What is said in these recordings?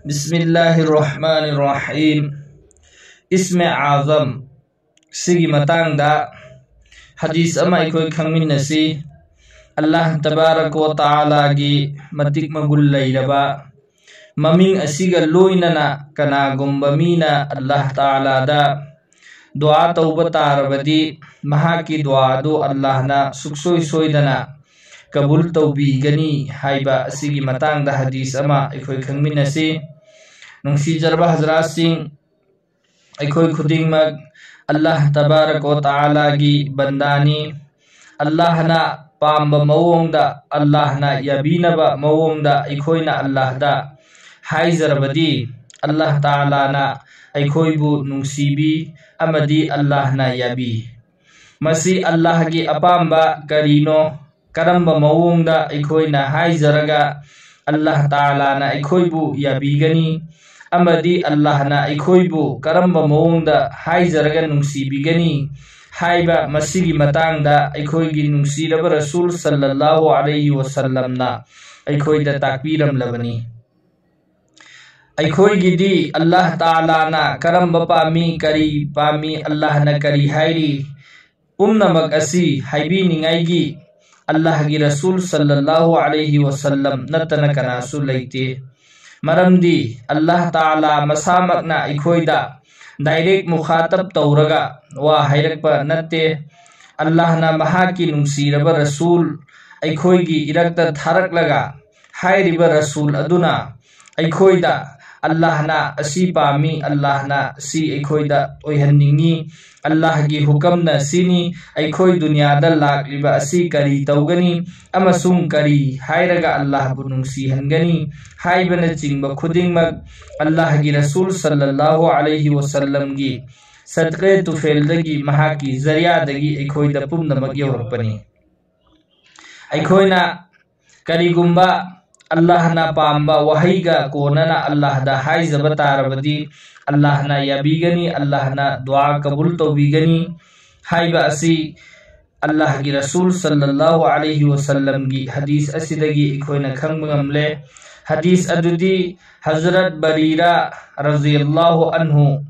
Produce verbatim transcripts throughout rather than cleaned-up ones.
ꯕꯤꯁꯃꯤꯜꯂꯥꯍꯤꯔ ꯔꯍꯃꯥꯅꯤꯔ ꯔꯍꯤꯝ꯫ ꯏꯁꯃꯦ ꯑꯥꯖꯝ ꯁꯤꯒꯤ ꯃꯇꯥꯡꯗ ꯍꯗꯤꯁ ꯑꯃ ꯑꯩꯈꯣꯏ ꯈꯪꯃꯤꯟꯅꯁꯤ꯫ ꯑꯜꯂꯥꯍ ꯇꯕꯥꯔꯛ ꯋ ꯇꯥꯂꯥꯒꯤ ꯃꯇꯤꯛ ꯃꯒꯨꯟ ꯂꯩꯔꯕ ꯃꯃꯤꯡ ꯑꯁꯤꯒ ꯂꯣꯏꯅꯅ ꯀꯅꯥꯒꯨꯝꯕ ꯃꯤꯅ ꯑꯜꯂꯥꯍ ꯇꯥꯂꯥꯗ ꯗꯨꯋꯥ ꯇꯧꯕ ꯇꯥꯔꯕꯗꯤ, ꯃꯍꯥꯛꯀꯤ ꯗꯨꯋꯥ ꯑꯗꯨ ꯑꯜꯂꯥꯍꯅ ꯁꯨꯛꯁꯣꯏ ꯁꯣꯏꯗꯅ ꯀꯕꯨꯜ ꯇꯧꯕꯤꯒꯅꯤ ꯍꯥꯏꯕ ꯑꯁꯤꯒꯤ ꯃꯇꯥꯡꯗ ꯍꯗꯤꯁ ꯑꯃ ꯑꯩꯈꯣꯏ ꯈꯪꯃꯤꯟꯅꯁꯤ꯫ ꯅꯨꯡꯁꯤꯖꯔꯕ ꯍꯖꯔꯥꯠꯁꯤꯡ, ꯑꯩꯈꯣꯏ ꯈꯨꯗꯤꯡꯃꯛ ꯑꯜꯂꯥꯍ ꯇꯕꯥꯔꯛ ꯋ ꯇꯥꯂꯥꯒꯤ ꯕꯟꯗꯥꯅꯤ꯫ ꯑꯜꯂꯥꯍꯅ ꯄꯥꯝꯕ ꯃꯑꯣꯡꯗ, ꯑꯜꯂꯥꯍꯅ ꯌꯥꯕꯤꯅꯕ ꯃꯑꯣꯡꯗ ꯑꯩꯈꯣꯏꯅ ꯑꯜꯂꯥꯍꯗ ꯍꯥꯏꯖꯔꯕꯗꯤ, ꯑꯜꯂꯥꯍ ꯇꯥꯂꯥꯅ ꯑꯩꯈꯣꯏꯕꯨ ꯅꯨꯡꯁꯤꯕꯤ ꯑꯃꯗꯤ ꯑꯜꯂꯥꯍꯅ ꯌꯥꯕꯤ꯫ ꯃꯁꯤ ꯑꯜꯂꯥꯍꯒꯤ ꯑꯄꯥꯝꯕ ꯀꯔꯤꯅꯣ, ꯀꯔꯝꯕ ꯃꯑꯣꯡꯗ ꯑꯩꯈꯣꯏꯅ ꯍꯥꯏꯖꯔꯒ ꯑꯜꯂꯥꯍ ꯇꯥꯂꯥꯅ ꯑꯩꯈꯣꯏꯕꯨ ꯌꯥꯕꯤꯒꯅꯤ ꯑꯃꯗꯤ ꯑꯜꯂꯥꯍꯅ ꯑꯩꯈꯣꯏꯕꯨ ꯀꯔꯝꯕ ꯃꯑꯣꯡꯗ ꯍꯥꯏꯖꯔꯒ ꯅꯨꯡꯁꯤꯕꯤꯒꯅꯤ ꯍꯥꯏꯕ ꯃꯁꯤꯒꯤ ꯃꯇꯥꯡꯗ ꯑꯩꯈꯣꯏꯒꯤ ꯅꯨꯡꯁꯤꯔꯕ ꯔꯁꯨꯜ ꯁꯜꯂꯜꯂꯥꯍꯨ ꯑꯂꯩꯍꯤ ꯋꯁꯜꯂꯝꯅ ꯑꯩꯈꯣꯏꯗ ꯇꯥꯛꯄꯤꯔꯝꯂꯕꯅꯤ꯫ ꯑꯩꯈꯣꯏꯒꯤꯗꯤ ꯑꯜꯂꯥꯍ ꯇꯥꯂꯥꯅ ꯀꯔꯝꯕ ꯄꯥꯝꯃꯤ, ꯀꯔꯤ ꯄꯥꯝꯃꯤ, ꯑꯜꯂꯥꯍꯅ ꯀꯔꯤ ꯍꯥꯏꯔꯤ, ꯄꯨꯝꯅꯃꯛ ꯑꯁꯤ ꯍꯥꯏꯕꯤꯅꯤꯡꯉꯥꯏꯒꯤ ꯑꯜꯂꯥꯍꯒꯤ ꯔꯁꯨꯜ ꯁꯜꯂꯜꯂꯥꯍꯨ ꯑꯂꯩꯍꯤ ꯋꯁꯜꯂꯝ ꯅꯠꯇꯅ ꯀꯅꯥꯁꯨ ꯂꯩꯇꯦ꯫ ꯃꯔꯝꯗꯤ ꯑꯜꯂꯥꯍ ꯇꯥꯂꯥ ꯃꯁꯥꯃꯛꯅ ꯑꯩꯈꯣꯏꯗ ꯗꯥꯏꯔꯦꯛ ꯃꯨꯈꯥꯇꯕ ꯇꯧꯔꯒ ꯋꯥ ꯍꯥꯏꯔꯛꯄ ꯅꯠꯇꯦ꯫ ꯑꯜꯂꯥꯍꯅ ꯃꯍꯥꯛꯀꯤ ꯅꯨꯡꯁꯤꯔꯕ ꯔꯁꯨꯜ ꯑꯩꯈꯣꯏꯒꯤ ꯏꯔꯛꯇ ꯊꯥꯔꯛꯂꯒ, ꯍꯥꯏꯔꯤꯕ ꯔꯁꯨꯜ ꯑꯗꯨꯅ ꯑꯩꯈꯣꯏꯗ ꯑꯜꯂꯥꯍꯅ ꯑꯁꯤ ꯄꯥꯝꯃꯤ, ꯑꯜꯂꯥꯍꯅ ꯑꯁꯤ ꯑꯩꯈꯣꯏꯗ ꯑꯣꯏꯍꯟꯅꯤꯡꯉꯤ, ꯑꯜꯂꯥꯍꯒꯤ ꯍꯨꯀꯝꯅ ꯁꯤꯅꯤ, ꯑꯩꯈꯣꯏ ꯗꯨꯅꯤꯌꯥꯗ ꯂꯥꯛꯂꯤꯕ ꯑꯁꯤ ꯀꯔꯤ ꯇꯧꯒꯅꯤ ꯑꯃꯁꯨꯡ ꯀꯔꯤ ꯍꯥꯏꯔꯒ ꯑꯜꯂꯥꯍꯕꯨ ꯅꯨꯡꯁꯤꯍꯟꯒꯅꯤ ꯍꯥꯏꯕꯅꯆꯤꯡꯕ ꯈꯨꯗꯤꯡꯃꯛ ꯑꯜꯂꯥꯍꯒꯤ ꯔꯁꯨꯜ ꯁꯜꯂꯜꯂꯥꯍꯨ ꯑꯂꯩꯍꯤ ꯋꯁꯜꯂꯝꯒꯤ ꯁꯗꯀꯦ ꯇꯨꯐꯦꯜꯗꯒꯤ, ꯃꯍꯥꯛꯀꯤ ꯖꯔꯤꯌꯥꯗꯒꯤ ꯑꯩꯈꯣꯏꯗ ꯄꯨꯝꯅꯃꯛ ꯌꯧꯔꯛꯄꯅꯤ꯫ ꯑꯩꯈꯣꯏꯅ ꯀꯔꯤꯒꯨꯝꯕ ꯑꯜꯂꯥꯍꯅ ꯄꯥꯝꯕ ꯋꯥꯍꯩꯒ ꯀꯣꯟꯅꯅ ꯑꯜꯂꯥꯍꯗ ꯍꯥꯏꯖꯕ ꯇꯥꯔꯕꯗꯤ, ꯑꯜꯂꯥꯍꯅ ꯌꯥꯕꯤꯒꯅꯤ, ꯑꯜꯂꯥꯍꯅ ꯗꯨꯋꯥ ꯀꯕꯨꯜ ꯇꯧꯕꯤꯒꯅꯤ ꯍꯥꯏꯕ ꯑꯁꯤ ꯑꯜꯂꯥꯍꯒꯤ ꯔꯁꯨꯜ ꯁꯜꯂꯜꯂꯥꯍꯨ ꯑꯂꯩꯍꯤ ꯋꯁꯜꯂꯝꯒꯤ ꯍꯗꯤꯁ ꯑꯁꯤꯗꯒꯤ ꯑꯩꯈꯣꯏꯅ ꯈꯪꯕ ꯉꯝꯂꯦ꯫ ꯍꯗꯤꯁ ꯑꯗꯨꯗꯤ ꯍꯖꯔꯠ ꯕꯔꯤꯔꯥ ꯔꯖꯤꯌꯜꯂꯥꯍꯨ ꯑꯟꯍꯨ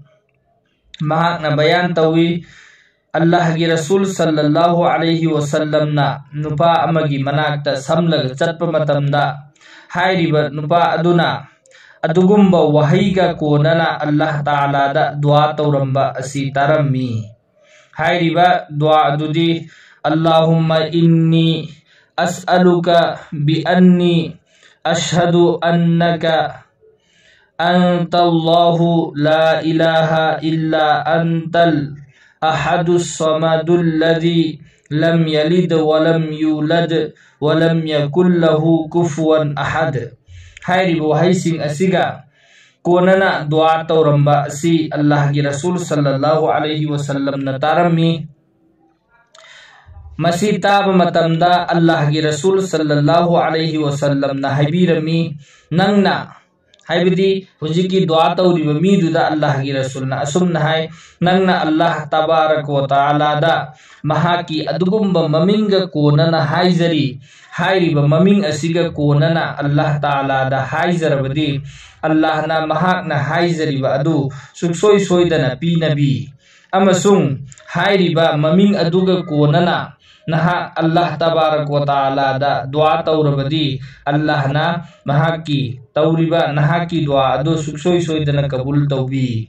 ꯃꯍꯥꯛꯅ ꯕꯌꯥꯟ ꯇꯧꯏ, ꯑꯜꯂꯥꯍꯒꯤ ꯔꯁꯨꯜ ꯁꯜꯂꯜꯂꯥꯍꯨ ꯑꯂꯩꯍꯤ ꯋꯁꯜꯂꯝꯅ ꯅꯨꯄꯥ ꯑꯃꯒꯤ ꯃꯅꯥꯛꯇ ꯁꯝꯂꯒ ꯆꯠꯄ ꯃꯇꯝꯗ, ꯍꯥꯏꯔꯤꯕ ꯅꯨꯄꯥ ꯑꯗꯨꯅ ꯑꯗꯨꯒꯨꯝꯕ ꯋꯥꯍꯩꯒ ꯀꯣꯟꯅꯅ ꯑꯜꯂꯥꯍ ꯇꯥꯂꯥꯗ ꯗꯨꯋꯥ ꯇꯧꯔꯝꯕ ꯑꯁꯤ ꯇꯥꯔꯝꯃꯤ꯫ ꯍꯥꯏꯔꯤꯕ ꯗꯨꯋꯥ ꯑꯗꯨꯗꯤ, "ꯑꯜꯂꯥꯍꯨꯝꯃ ꯏꯟꯅꯤ ꯑꯁꯑꯂꯨꯀ ꯕꯤ ꯑꯟꯅꯤ ꯑꯁꯍꯗꯨ ꯑꯟꯅꯀ ꯑꯟꯇꯜꯂꯥꯍꯨ ꯂꯥ ꯏꯂꯥꯍ ꯏꯜꯂꯥ ꯑꯟꯇꯜ ꯑꯍꯗꯨ ꯁꯃꯗꯨꯜꯂꯗꯤ ꯂꯝ ꯌꯂꯤꯗ ꯋꯂꯝ ꯌꯨꯂꯗ ꯋꯂꯝ ꯌꯀꯨꯜ ꯂꯍꯨ ꯀꯨꯐꯨꯋꯟ ꯑꯍꯗ"꯫ ꯍꯥꯏꯔꯤꯕ ꯋꯥꯍꯩꯁꯤꯡ ꯑꯁꯤꯒ ꯀꯣꯟꯅꯅ ꯗꯨꯋꯥ ꯇꯧꯔꯝꯕ ꯑꯁꯤ ꯑꯜꯂꯥꯍꯒꯤ ꯔꯁꯨꯜ ꯁꯜꯂꯜꯂꯥꯍꯨ ꯑꯂꯩꯍꯤ ꯋꯁꯜꯂꯝꯅ ꯇꯥꯔꯝꯃꯤ꯫ ꯃꯁꯤ ꯇꯥꯕ ꯃꯇꯝꯗ ꯑꯜꯂꯥꯍꯒꯤ ꯔꯁꯨꯜ ꯁꯜꯂꯜꯂꯥꯍꯨ ꯑꯂꯩꯍꯤ ꯋꯁꯜꯂꯝꯅ ꯍꯥꯏꯕꯤꯔꯝꯃꯤ, ꯅꯪꯅ, ꯍꯥꯏꯕꯗꯤ ꯍꯧꯖꯤꯛꯀꯤ ꯗꯨꯋꯥ ꯇꯧꯔꯤꯕ ꯃꯤꯗꯨꯗ ꯑꯜꯂꯥꯍꯒꯤ ꯔꯁꯨꯜꯅ ꯑꯁꯨꯝꯅ ꯍꯥꯏ, "ꯅꯪꯅ ꯑꯜꯂꯥꯍ ꯇꯕꯥꯔꯛ ꯋ ꯇꯥꯂꯥꯗ ꯃꯍꯥꯛꯀꯤ ꯑꯗꯨꯒꯨꯝꯕ ꯃꯃꯤꯡꯒ ꯀꯣꯟꯅꯅ ꯍꯥꯏꯖꯔꯤ, ꯍꯥꯏꯔꯤꯕ ꯃꯃꯤꯡ ꯑꯁꯤꯒ ꯀꯣꯟꯅꯅ ꯑꯜꯂꯥꯍ ꯇꯥꯂꯥꯗ ꯍꯥꯏꯖꯔꯕꯗꯤ, ꯑꯜꯂꯥꯍꯅ ꯃꯍꯥꯛꯅ ꯍꯥꯏꯖꯔꯤꯕ ꯑꯗꯨ ꯁꯨꯛꯁꯣꯏ ꯁꯣꯏꯗꯅ ꯄꯤꯅꯕꯤ, ꯑꯃꯁꯨꯡ ꯍꯥꯏꯔꯤꯕ ꯃꯃꯤꯡ ꯑꯗꯨꯒ ꯀꯣꯟꯅꯅ ꯅꯍꯥꯛ ꯑꯜꯂꯥꯍ ꯇꯕꯥꯔꯛ ꯋ ꯇꯥꯂꯥꯗ ꯗꯨꯋꯥ ꯇꯧꯔꯕꯗꯤ, ꯑꯜꯂꯥꯍꯅ ꯃꯍꯥꯛꯀꯤ ꯇꯧꯔꯤꯕ ꯅꯍꯥꯛꯀꯤ ꯗꯨꯋꯥ ꯑꯗꯨ ꯁꯨꯛꯁꯣꯏ ꯁꯣꯏꯗꯅ ꯀꯕꯨꯜ ꯇꯧꯕꯤ"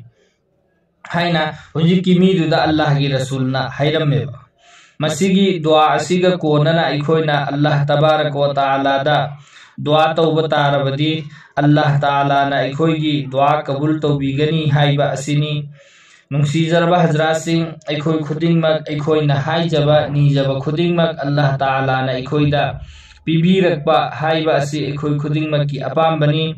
ꯍꯥꯏꯅ ꯍꯧꯖꯤꯛꯀꯤ ꯃꯤꯗꯨꯗ ꯑꯜꯂꯥꯍꯒꯤ ꯔꯁꯨꯜꯅ ꯍꯥꯏꯔꯝꯃꯦꯕ꯫ ꯃꯁꯤꯒꯤ ꯗꯨꯋꯥ ꯑꯁꯤꯒ ꯀꯣꯟꯅꯅ ꯑꯩꯈꯣꯏꯅ ꯑꯜꯂꯥꯍ ꯇꯕꯥꯔꯛ ꯋ ꯇꯥꯂꯥꯗ ꯗꯨꯋꯥ ꯇꯧꯕ ꯇꯥꯔꯕꯗꯤ, ꯑꯜꯂꯥꯍ ꯇꯥꯂꯥꯅ ꯑꯩꯈꯣꯏꯒꯤ ꯗꯨꯋꯥ ꯀꯕꯨꯜ ꯇꯧꯕꯤꯒꯅꯤ ꯍꯥꯏꯕ ꯑꯁꯤꯅꯤ꯫ ꯅꯨꯡꯁꯤꯖꯔꯕ ꯍꯖꯔꯥꯠꯁꯤꯡ, ꯑꯩꯈꯣꯏ ꯈꯨꯗꯤꯡꯃꯛ ꯑꯩꯈꯣꯏꯅ ꯍꯥꯏꯖꯕ ꯅꯤꯖꯕ ꯈꯨꯗꯤꯡꯃꯛ ꯑꯜꯂꯥꯍ ꯇꯥꯂꯥꯅ ꯑꯩꯈꯣꯏꯗ ꯄꯤꯕꯤꯔꯛꯄ ꯍꯥꯏꯕ ꯑꯁꯤ ꯑꯩꯈꯣꯏ ꯈꯨꯗꯤꯡꯃꯛꯀꯤ ꯑꯄꯥꯝꯕꯅꯤ꯫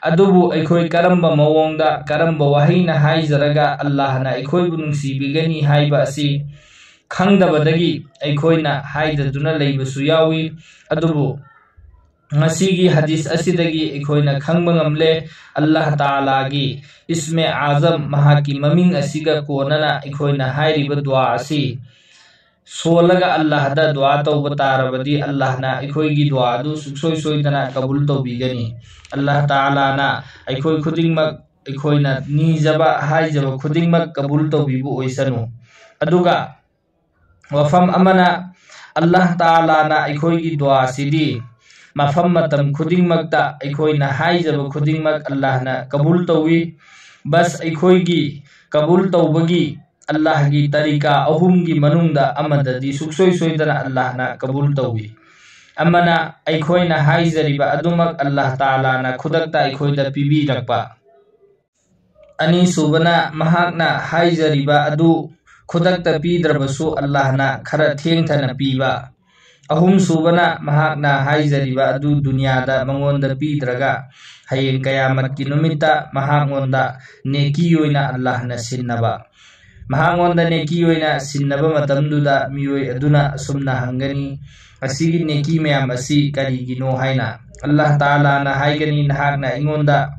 ꯑꯗꯨꯕꯨ ꯑꯩꯈꯣꯏ ꯀꯔꯝꯕ ꯃꯑꯣꯡꯗ, ꯀꯔꯝꯕ ꯋꯥꯍꯩꯅ ꯍꯥꯏꯖꯔꯒ ꯑꯜꯂꯥꯍꯅ ꯑꯩꯈꯣꯏꯕꯨ ꯅꯨꯡꯁꯤꯕꯤꯒꯅꯤ ꯍꯥꯏꯕ ꯑꯁꯤ ꯈꯪꯗꯕꯗꯒꯤ ꯑꯩꯈꯣꯏꯅ ꯍꯥꯏꯗꯗꯨꯅ ꯂꯩꯕꯁꯨ ꯌꯥꯎꯏ꯫ ꯑꯗꯨꯕꯨ ꯉꯁꯤꯒꯤ ꯍꯗꯤꯁ ꯑꯁꯤꯗꯒꯤ ꯑꯩꯈꯣꯏꯅ ꯈꯪꯕ ꯉꯝꯂꯦ, ꯑꯜꯂꯥꯍ ꯇꯥꯂꯥꯒꯤ ꯏꯁꯃꯦ ꯑꯥꯖꯝ, ꯃꯍꯥꯛꯀꯤ ꯃꯃꯤꯡ ꯑꯁꯤꯒ ꯀꯣꯟꯅꯅ ꯑꯩꯈꯣꯏꯅ ꯍꯥꯏꯔꯤꯕ ꯗꯨꯋꯥ ꯑꯁꯤ ꯁꯣꯜꯂꯒ ꯑꯜꯂꯥꯍꯗ ꯗꯨꯋꯥ ꯇꯧꯕ ꯇꯥꯔꯕꯗꯤ, ꯑꯜꯂꯥꯍꯅ ꯑꯩꯈꯣꯏꯒꯤ ꯗꯨꯋꯥ ꯑꯗꯨ ꯁꯨꯡꯁꯣꯏ ꯁꯣꯏꯗꯅ ꯀꯕꯨꯜ ꯇꯧꯕꯤꯒꯅꯤ꯫ ꯑꯜꯂꯥꯍ ꯇꯥꯂꯥꯅ ꯑꯩꯈꯣꯏ ꯈꯨꯗꯤꯡꯃꯛ ꯑꯩꯈꯣꯏꯅ ꯅꯤꯖꯕ ꯍꯥꯏꯖꯕ ꯈꯨꯗꯤꯡꯃꯛ ꯀꯕꯨꯜ ꯇꯧꯕꯤꯕ ꯑꯣꯏꯁꯅꯨ꯫ ꯑꯗꯨꯒ ꯋꯥꯐꯝ ꯑꯃꯅ, ꯑꯜꯂꯥꯍ ꯇꯥꯂꯥꯅ ꯑꯩꯈꯣꯏꯒꯤ ꯗꯨꯋꯥꯁꯤꯗꯤ ꯃꯐꯝ ꯃꯇꯝ ꯈꯨꯗꯤꯡꯃꯛꯇ ꯑꯩꯈꯣꯏꯅ ꯍꯥꯏꯖꯕ ꯈꯨꯗꯤꯡꯃꯛ ꯑꯜꯂꯥꯍꯅ ꯀꯕꯨꯜ ꯇꯧꯏ꯫ ꯕꯁ ꯑꯩꯈꯣꯏꯒꯤ ꯀꯕꯨꯜ ꯇꯧꯕꯒꯤ ꯑꯜꯂꯥꯍꯒꯤ ꯇꯔꯤꯀꯥ ꯑꯍꯨꯝꯒꯤ ꯃꯅꯨꯡꯗ ꯑꯃꯗꯗꯤ ꯁꯨꯡꯁꯣꯏ ꯁꯣꯏꯗꯅ ꯑꯜꯂꯥꯍꯅ ꯀꯕꯨꯜ ꯇꯧꯏ꯫ ꯑꯃꯅ, ꯑꯩꯈꯣꯏꯅ ꯍꯥꯏꯖꯔꯤꯕ ꯑꯗꯨꯃꯛ ꯑꯜꯂꯥꯍ ꯇꯥꯂꯥꯅ ꯈꯨꯗꯛꯇ ꯑꯩꯈꯣꯏꯗ ꯄꯤꯕꯤꯔꯛꯄ꯫ ꯑꯅꯤꯁꯨꯕꯅ, ꯃꯍꯥꯛꯅ ꯍꯥꯏꯖꯔꯤꯕ ꯑꯗꯨ ꯈꯨꯗꯛꯇ ꯄꯤꯗ꯭ꯔꯕꯁꯨ ꯑꯜꯂꯥꯍꯅ ꯈꯔ ꯊꯦꯡꯊꯅ ꯄꯤꯕ꯫ ꯑꯍꯨꯝꯁꯨꯕꯅ, ꯃꯍꯥꯛꯅ ꯍꯥꯏꯖꯔꯤꯕ ꯑꯗꯨ ꯗꯨꯅꯤꯌꯥꯗ ꯃꯉꯣꯟꯗ ꯄꯤꯗ꯭ꯔꯒ ꯍꯌꯦꯡ ꯀꯌꯥꯃꯠꯀꯤ ꯅꯨꯃꯤꯠꯇ ꯃꯍꯥꯛꯉꯣꯟꯗ ꯅꯦꯀꯤ ꯑꯣꯏꯅ ꯑꯜꯂꯥꯍꯅ ꯁꯤꯟꯅꯕ꯫ ꯃꯍꯥꯛꯉꯣꯟꯗ ꯅꯦꯀꯤ ꯑꯣꯏꯅ ꯁꯤꯟꯅꯕ ꯃꯇꯝꯗꯨꯗ ꯃꯤꯑꯣꯏ ꯑꯗꯨꯅ ꯑꯁꯨꯝꯅ ꯍꯪꯒꯅꯤ, "ꯑꯁꯤꯒꯤ ꯅꯦꯀꯤ ꯃꯌꯥꯝ ꯑꯁꯤ ꯀꯔꯤꯒꯤꯅꯣ?" ꯍꯥꯏꯅ꯫ ꯑꯜꯂꯥꯍ ꯇꯥꯂꯥꯅ ꯍꯥꯏꯒꯅꯤ, "ꯅꯍꯥꯛꯅ ꯑꯩꯉꯣꯟꯗ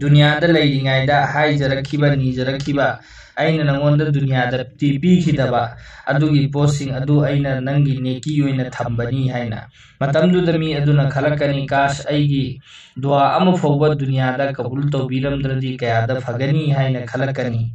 ꯗꯨꯅꯤꯌꯥꯗ ꯂꯩꯔꯤꯉꯩꯗ ꯍꯥꯏꯖꯔꯛꯈꯤꯕ, ꯅꯤꯖꯔꯛꯈꯤꯕ, ꯑꯩꯅ ꯅꯉꯣꯟꯗ ꯗꯨꯅꯤꯌꯥꯗ ꯄꯤ-, ꯄꯤꯈꯤꯗꯕ ꯑꯗꯨꯒꯤ ꯄꯣꯠꯁꯤꯡ ꯑꯗꯨ ꯑꯩꯅ ꯅꯪꯒꯤ ꯅꯦꯀꯤ ꯑꯣꯏꯅ ꯊꯝꯕꯅꯤ" ꯍꯥꯏꯅ꯫ ꯃꯇꯝꯗꯨꯗ ꯃꯤ ꯑꯗꯨꯅ ꯈꯜꯂꯛꯀꯅꯤ, "ꯀꯥꯁ, ꯑꯩꯒꯤ ꯗꯨꯋꯥ ꯑꯃ ꯐꯥꯎꯕ ꯗꯨꯅꯤꯌꯥꯗ ꯀꯕꯨꯜ ꯇꯧꯕꯤꯔꯝꯗ꯭ꯔꯗꯤ ꯀꯌꯥꯗ ꯐꯒꯅꯤ" ꯍꯥꯏꯅ ꯈꯜꯂꯛꯀꯅꯤ꯫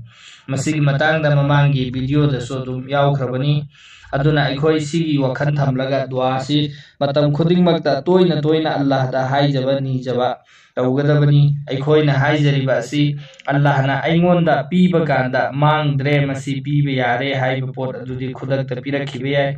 ꯃꯁꯤꯒꯤ ꯃꯇꯥꯡꯗ ꯃꯃꯥꯡꯒꯤ ꯚꯤꯗꯤꯑꯣꯗꯁꯨ ꯑꯗꯨꯝ ꯌꯥꯎꯈ꯭ꯔꯕꯅꯤ꯫ ꯑꯗꯨꯅ ꯑꯩꯈꯣꯏ ꯁꯤꯒꯤ ꯋꯥꯈꯜ ꯊꯝꯂꯒ ꯗꯨꯋꯥꯁꯤ ꯃꯇꯝ ꯈꯨꯗꯤꯡꯃꯛꯇ ꯇꯣꯏꯅ ꯇꯣꯏꯅ ꯑꯜꯂꯥꯍꯗ ꯍꯥꯏꯖꯕ, ꯅꯤꯖꯕ ꯇꯧꯒꯗꯕꯅꯤ꯫ ꯑꯩꯈꯣꯏꯅ ꯍꯥꯏꯖꯔꯤꯕ ꯑꯁꯤ ꯑꯜꯂꯥꯍꯅ ꯑꯩꯉꯣꯟꯗ ꯄꯤꯕ ꯀꯥꯟꯗ ꯃꯥꯡꯗ꯭ꯔꯦ, ꯃꯁꯤ ꯄꯤꯕ ꯌꯥꯔꯦ ꯍꯥꯏꯕ ꯄꯣꯠ ꯑꯗꯨꯗꯤ ꯈꯨꯗꯛꯇ ꯄꯤꯔꯛꯈꯤꯕ ꯌꯥꯏ꯫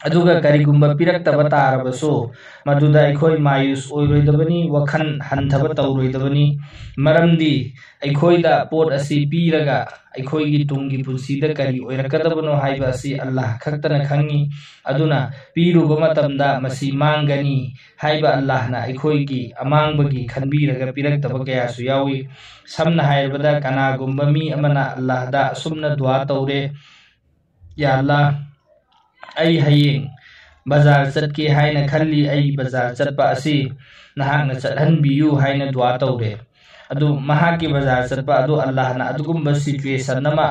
ꯑꯗꯨꯒ ꯀꯔꯤꯒꯨꯝꯕ ꯄꯤꯔꯛꯇꯕ ꯇꯥꯔꯕꯁꯨ, ꯃꯗꯨꯗ ꯑꯩꯈꯣꯏ ꯃꯥꯌꯨꯁ ꯑꯣꯏꯔꯣꯏꯗꯕꯅꯤ, ꯋꯥꯈꯜ ꯍꯟꯊꯕ ꯇꯧꯔꯣꯏꯗꯕꯅꯤ꯫ ꯃꯔꯝꯗꯤ ꯑꯩꯈꯣꯏꯗ ꯄꯣꯠ ꯑꯁꯤ ꯄꯤꯔꯒ ꯑꯩꯈꯣꯏꯒꯤ ꯇꯨꯡꯒꯤ ꯄꯨꯟꯁꯤꯗ ꯀꯔꯤ ꯑꯣꯏꯔꯛꯀꯗꯕꯅꯣ ꯍꯥꯏꯕ ꯑꯁꯤ ꯑꯜꯂꯥꯍ ꯈꯛꯇꯅ ꯈꯪꯉꯤ꯫ ꯑꯗꯨꯅ ꯄꯤꯔꯨꯕ ꯃꯇꯝꯗ ꯃꯁꯤ ꯃꯥꯡꯒꯅꯤ ꯍꯥꯏꯕ ꯑꯜꯂꯥꯍꯅ ꯑꯩꯈꯣꯏꯒꯤ ꯑꯃꯥꯡꯕꯒꯤ ꯈꯟꯕꯤꯔꯒ ꯄꯤꯔꯛꯇꯕ ꯀꯌꯥꯁꯨ ꯌꯥꯎꯏ꯫ ꯁꯝꯅ ꯍꯥꯏꯔꯕꯗ, ꯀꯅꯥꯒꯨꯝꯕ ꯃꯤ ꯑꯃꯅ ꯑꯜꯂꯥꯍꯗ ꯑꯁꯨꯝꯅ ꯗꯨꯋꯥ ꯇꯧꯔꯦ, "ꯌꯥ ꯑꯜꯂꯥꯍ, ꯑꯩ ꯍꯌꯦꯡ ꯕꯖꯥꯔ ꯆꯠꯀꯦ ꯍꯥꯏꯅ ꯈꯜꯂꯤ, ꯑꯩ ꯕꯖꯥꯔ ꯆꯠꯄ ꯑꯁꯤ ꯅꯍꯥꯛꯅ ꯆꯠꯍꯟꯕꯤꯌꯨ" ꯍꯥꯏꯅ ꯗꯨꯋꯥ ꯇꯧꯔꯦ꯫ ꯑꯗꯨ ꯃꯍꯥꯛꯀꯤ ꯕꯖꯥꯔ ꯆꯠꯄ ꯑꯗꯨ ꯑꯜꯂꯥꯍꯅ ꯑꯗꯨꯒꯨꯝꯕ situation ꯑꯃ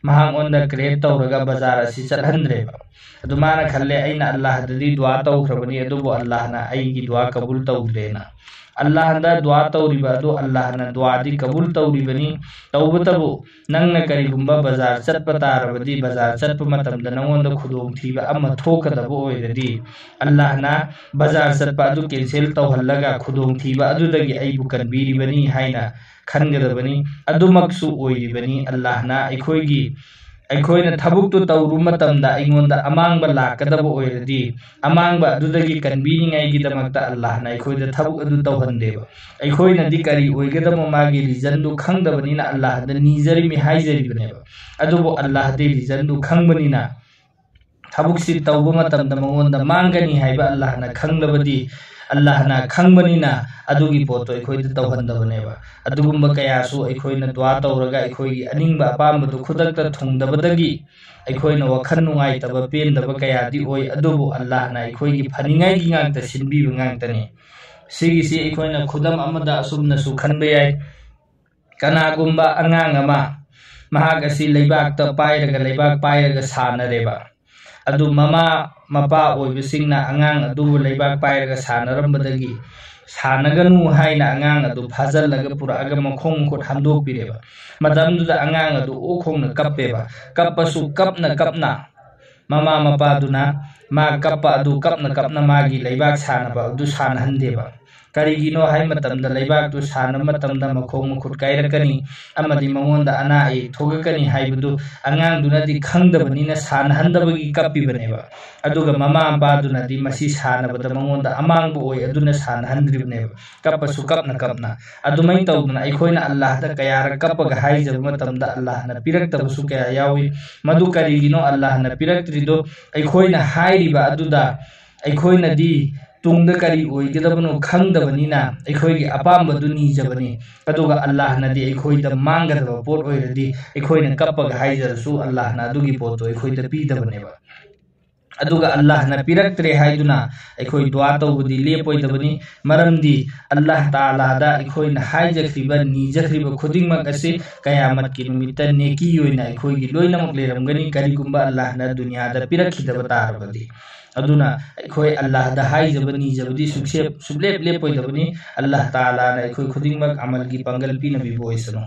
ꯃꯍꯥꯛꯉꯣꯟꯗ create ꯇꯧꯔꯒ ꯕꯖꯥꯔ ꯑꯁꯤ ꯆꯠꯍꯟꯗ꯭ꯔꯦꯕ꯫ ꯑꯗꯨ ꯃꯥꯅ ꯈꯜꯂꯦ, "ꯑꯩꯅ ꯑꯜꯂꯥꯍꯗꯗꯤ ꯗꯨꯋꯥ ꯇꯧꯈ꯭ꯔꯕꯅꯤ, ꯑꯗꯨꯕꯨ ꯑꯜꯂꯥꯍꯅ ꯑꯩꯒꯤ ꯗꯨꯋꯥ ꯀꯕꯨꯜ ꯇꯧꯗ꯭ꯔꯦꯅ"꯫ ꯑꯜꯂꯥꯍꯗ ꯗꯨꯋꯥ ꯇꯧꯔꯤꯕ ꯑꯗꯨ ꯑꯜꯂꯥꯍꯅ ꯗꯨꯋꯥꯗꯤ ꯀꯕꯨꯜ ꯇꯧꯔꯤꯕꯅꯤ꯫ ꯇꯧꯕꯇꯕꯨ ꯅꯪꯅ ꯀꯔꯤꯒꯨꯝꯕ ꯕꯖꯥꯔ ꯆꯠꯄ ꯇꯥꯔꯕꯗꯤ, ꯕꯖꯥꯔ ꯆꯠꯄ ꯃꯇꯝꯗ ꯅꯉꯣꯟꯗ ꯈꯨꯗꯣꯡꯊꯤꯕ ꯑꯃ ꯊꯣꯛꯀꯗꯕ ꯑꯣꯏꯔꯗꯤ, ꯑꯜꯂꯥꯍꯅ ꯕꯖꯥꯔ ꯆꯠꯄ ꯑꯗꯨ cancel ꯇꯧꯍꯜꯂꯒ ꯈꯨꯗꯣꯡꯊꯤꯕ ꯑꯗꯨꯗꯒꯤ ꯑꯩꯕꯨ ꯀꯟꯕꯤꯔꯤꯕꯅꯤ ꯍꯥꯏꯅ ꯈꯟꯒꯗꯕꯅꯤ꯫ ꯑꯗꯨꯃꯛꯁꯨ ꯑꯣꯏꯔꯤꯕꯅꯤ꯫ ꯑꯜꯂꯥꯍꯅ ꯑꯩꯈꯣꯏꯒꯤ, ꯑꯩꯈꯣꯏꯅ ꯊꯕꯛꯇꯨ ꯇꯧꯔꯨ ꯃꯇꯝꯗ ꯑꯩꯉꯣꯟꯗ ꯑꯃꯥꯡꯕ ꯂꯥꯛꯀꯗꯕ ꯑꯣꯏꯔꯗꯤ, ꯑꯃꯥꯡꯕ ꯑꯗꯨꯗꯒꯤ ꯀꯟꯕꯤꯅꯤꯡꯉꯥꯏꯒꯤꯗꯃꯛꯇ ꯑꯜꯂꯥꯍꯅ ꯑꯩꯈꯣꯏꯗ ꯊꯕꯛ ꯑꯗꯨ ꯇꯧꯍꯟꯗꯦꯕ꯫ ꯑꯩꯈꯣꯏꯅꯗꯤ ꯀꯔꯤ ꯑꯣꯏꯒꯗꯕ ꯃꯥꯒꯤ reasonꯗꯨ ꯈꯪꯗꯕꯅꯤꯅ ꯑꯜꯂꯥꯍꯗ ꯅꯤꯖꯔꯤꯃꯤ ꯍꯥꯏꯖꯔꯤꯕꯅꯦꯕ꯫ ꯑꯗꯨꯕꯨ ꯑꯜꯂꯥꯍꯗꯤ reasonꯗꯨ ꯈꯪꯕꯅꯤꯅ ꯊꯕꯛꯁꯤ ꯇꯧꯕ ꯃꯇꯝꯗ ꯃꯉꯣꯟꯗ ꯃꯥꯡꯒꯅꯤ ꯍꯥꯏꯕ ꯑꯜꯂꯥꯍꯅ ꯈꯪꯂꯕꯗꯤ, ꯑꯜꯂꯥꯍꯅ ꯈꯪꯕꯅꯤꯅ ꯑꯗꯨꯒꯤ ꯄꯣꯠꯇꯣ ꯑꯩꯈꯣꯏꯗ ꯇꯧꯍꯟꯗꯕꯅꯦꯕ꯫ ꯑꯗꯨꯒꯨꯝꯕ ꯀꯌꯥꯁꯨ ꯑꯩꯈꯣꯏꯅ ꯗꯨꯋꯥ ꯇꯧꯔꯒ ꯑꯩꯈꯣꯏꯒꯤ ꯑꯅꯤꯡꯕ ꯑꯄꯥꯝꯕꯗꯨ ꯈꯨꯗꯛꯇ ꯊꯨꯡꯗꯕꯗꯒꯤ ꯑꯩꯈꯣꯏꯅ ꯋꯥꯈꯜ ꯅꯨꯡꯉꯥꯏꯇꯕ, ꯄꯦꯟꯗꯕ ꯀꯌꯥꯗꯤ ꯑꯣꯏ, ꯑꯗꯨꯕꯨ ꯑꯜꯂꯥꯍꯅ ꯑꯩꯈꯣꯏꯒꯤ ꯐꯅꯤꯡꯉꯥꯏꯒꯤ ꯉꯥꯛꯇ ꯁꯤꯟꯕꯤꯕ ꯉꯥꯛꯇꯅꯤ꯫ ꯁꯤꯒꯤꯁꯤ ꯑꯩꯈꯣꯏꯅ ꯈꯨꯗꯝ ꯑꯃꯗ ꯑꯁꯨꯝꯅꯁꯨ ꯈꯟꯕ ꯌꯥꯏ꯫ ꯀꯅꯥꯒꯨꯝꯕ ꯑꯉꯥꯡ ꯑꯃ, ꯃꯍꯥꯛ ꯑꯁꯤ ꯂꯩꯕꯥꯛꯇ ꯄꯥꯏꯔꯒ, ꯂꯩꯕꯥꯛ ꯄꯥꯏꯔꯒ ꯁꯥꯟꯅꯔꯦꯕ꯫ ꯑꯗꯨ ꯃꯃꯥ ꯃꯄꯥ ꯑꯣꯏꯕꯁꯤꯡꯅ ꯑꯉꯥꯡ ꯑꯗꯨꯕꯨ ꯂꯩꯕꯥꯛ ꯄꯥꯏꯔꯒ ꯁꯥꯟꯅꯔꯝꯕꯗꯒꯤ ꯁꯥꯟꯅꯒꯅꯨ ꯍꯥꯏꯅ ꯑꯉꯥꯡ ꯑꯗꯨ ꯐꯥꯖꯤꯜꯂꯒ ꯄꯨꯔꯛꯑꯒ ꯃꯈꯣꯡ ꯃꯈꯨꯠ ꯍꯥꯝꯗꯣꯛꯄꯤꯔꯦꯕ꯫ ꯃꯇꯝꯗꯨꯗ ꯑꯉꯥꯡ ꯑꯗꯨ ꯑꯣꯛ ꯈꯣꯡꯅ ꯀꯞꯄꯦꯕ꯫ ꯀꯞꯄꯁꯨ ꯀꯞꯅ ꯀꯞꯅ ꯃꯃꯥ ꯃꯄꯥꯗꯨꯅ ꯃꯥ ꯀꯞꯄ ꯑꯗꯨ ꯀꯞꯅ ꯀꯞꯅ ꯃꯥꯒꯤ ꯂꯩꯕꯥꯛ ꯁꯥꯟꯅꯕ ꯑꯗꯨ ꯁꯥꯟꯅꯍꯟꯗꯦꯕ꯫ ꯀꯔꯤꯒꯤꯅꯣ ꯍꯥꯏ ꯃꯇꯝꯗ, ꯂꯩꯕꯥꯛꯇꯨ ꯁꯥꯟꯅꯕ ꯃꯇꯝꯗ ꯃꯈꯣꯡ ꯃꯈꯨꯠ ꯀꯥꯏꯔꯛꯀꯅꯤ ꯑꯃꯗꯤ ꯃꯉꯣꯟꯗ ꯑꯅꯥ ꯑꯌꯦꯛ ꯊꯣꯛꯂꯛꯀꯅꯤ ꯍꯥꯏꯕꯗꯨ ꯑꯉꯥꯡꯗꯨꯅꯗꯤ ꯈꯪꯗꯕꯅꯤꯅ ꯁꯥꯟꯅꯍꯟꯗꯕꯒꯤ ꯀꯞꯄꯤꯕꯅꯦꯕ꯫ ꯑꯗꯨꯒ ꯃꯃꯥ ꯃꯄꯥꯗꯨꯅꯗꯤ ꯃꯁꯤ ꯁꯥꯟꯅꯕꯗ ꯃꯉꯣꯟꯗ ꯑꯃꯥꯡꯕ ꯑꯣꯏ, ꯑꯗꯨꯅ ꯁꯥꯟꯅꯍꯟꯗ꯭ꯔꯤꯕꯅꯦꯕ, ꯀꯞꯄꯁꯨ ꯀꯞꯅ ꯀꯞꯅ꯫ ꯑꯗꯨꯃꯥꯏꯅ ꯇꯧꯗꯅ ꯑꯩꯈꯣꯏꯅ ꯑꯜꯂꯥꯍꯗ ꯀꯌꯥꯔꯛ ꯀꯞꯄꯒ ꯍꯥꯏꯖꯕ ꯃꯇꯝꯗ ꯑꯜꯂꯥꯍꯅ ꯄꯤꯔꯛꯇꯕꯁꯨ ꯀꯌꯥ ꯌꯥꯎꯏ꯫ ꯃꯗꯨ ꯀꯔꯤꯒꯤꯅꯣ ꯑꯜꯂꯥꯍꯅ ꯄꯤꯔꯛꯇ꯭ꯔꯤꯗꯣ? ꯑꯩꯈꯣꯏꯅ ꯍꯥꯏꯔꯤꯕ ꯑꯗꯨꯗ ꯑꯩꯈꯣꯏꯅꯗꯤ ꯇꯨꯡꯗ ꯀꯔꯤ ꯑꯣꯏꯒꯗꯕꯅꯣ ꯈꯪꯗꯕꯅꯤꯅ ꯑꯩꯈꯣꯏꯒꯤ ꯑꯄꯥꯝꯕꯗꯨ ꯅꯤꯖꯕꯅꯤ꯫ ꯑꯗꯨꯒ ꯑꯜꯂꯥꯍꯅꯗꯤ ꯑꯩꯈꯣꯏꯗ ꯃꯥꯡꯒꯗꯕ ꯄꯣꯠ ꯑꯣꯏꯔꯗꯤ ꯑꯩꯈꯣꯏꯅ ꯀꯞꯄꯒ ꯍꯥꯏꯖꯔꯁꯨ ꯑꯜꯂꯥꯍꯅ ꯑꯗꯨꯒꯤ ꯄꯣꯠꯇꯣ ꯑꯩꯈꯣꯏꯗ ꯄꯤꯗꯕꯅꯦꯕ꯫ ꯑꯗꯨꯒ ꯑꯜꯂꯥꯍꯅ ꯄꯤꯔꯛꯇ꯭ꯔꯦ ꯍꯥꯏꯗꯨꯅ ꯑꯩꯈꯣꯏ ꯗꯨꯋꯥ ꯇꯧꯕꯗꯤ ꯂꯦꯞꯄꯣꯏꯗꯕꯅꯤ꯫ ꯃꯔꯝꯗꯤ ꯑꯜꯂꯥꯍ ꯇꯥꯂꯥꯗ ꯑꯩꯈꯣꯏꯅ ꯍꯥꯏꯖꯈ꯭ꯔꯤꯕ, ꯅꯤꯖꯈ꯭ꯔꯤꯕ ꯈꯨꯗꯤꯡꯃꯛ ꯑꯁꯤ ꯀꯌꯥꯃꯠꯀꯤ ꯅꯨꯃꯤꯠꯇ ꯅꯦꯀꯤ ꯑꯣꯏꯅ ꯑꯩꯈꯣꯏꯒꯤ ꯂꯣꯏꯅꯃꯛ ꯂꯩꯔꯝꯒꯅꯤ, ꯀꯔꯤꯒꯨꯝꯕ ꯑꯜꯂꯥꯍꯅ ꯗꯨꯅꯤꯌꯥꯗ ꯄꯤꯔꯛꯈꯤꯗꯕ ꯇꯥꯔꯕꯗꯤ꯫ ꯑꯗꯨꯅ ꯑꯩꯈꯣꯏ ꯑꯜꯂꯥꯍꯗ ꯍꯥꯏꯖꯕ, ꯅꯤꯖꯕꯗꯤ ꯁꯨꯛꯁꯦꯞ-, ꯁꯨꯛꯂꯦꯞ ꯂꯦꯞꯄꯣꯏꯗꯕꯅꯤ꯫ ꯑꯜꯂꯥꯍ ꯇꯥꯂꯥꯅ ꯑꯩꯈꯣꯏ ꯈꯨꯗꯤꯡꯃꯛ ꯑꯃꯜꯒꯤ ꯄꯥꯡꯒꯜ ꯄꯤꯅꯕꯤꯕ ꯑꯣꯏꯁꯅꯨ꯫